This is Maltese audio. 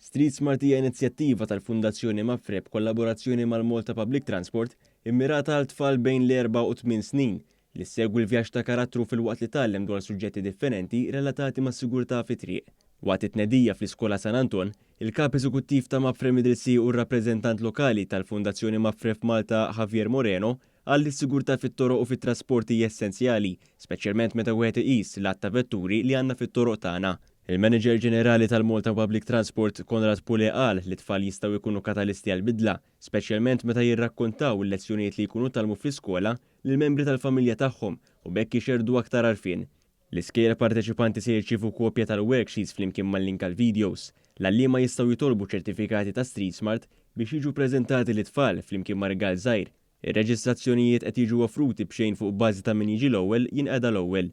Street Smart hija inizjattiva tal-Fundazzjoni Mapfre b'kollaborazzjoni mal-Malta Public Transport immirata għal tfal bejn l-4 u 8 snin li ssegwi l-vjaġġ ta' karattru filwaqt li tgħallem dwar suġġetti differenti relatati mas-sigurtà fit-triq. Waqt it-tnedija fl-Iskola San Anton, il-kap eżekuttiv ta' Mapfre Middle Sea u r-rappreżentant lokali tal-Fundazzjoni Mapfre f'Malta, Javier Moreno, qal li s-sigurtà fit-toroq u fit-trasporti essenzjali, speċjalment meta wieħed iqis l ta' vetturi li għandna fit-toroq tagħna. Il-Manager Ġenerali tal-Malta Public Transport, Konrad Pule, qal li tfal jistgħu jkunu katalisti għal-bidla, speċjalment meta jirrakkontaw il-lezzjonijiet li jkunu tgħallmu fl-iskola lill-membri tal-familja tagħhom u b'hekk ixerdu aktar għarfien. L-iskejjel parteċipanti se jirċievu kopja tal-worksheets flimkien mal-link għal-videos. L-għalliema jistgħu jitolbu ċertifikati ta' Street Smart biex jiġu preżentati lit-tfal flimkien ma' rigal żgħir. Ir-reġistrazzjonijiet qed jiġu offruti b'xejn fuq bażi ta' min jiġi l-ewwel jinqeda l-ewwel.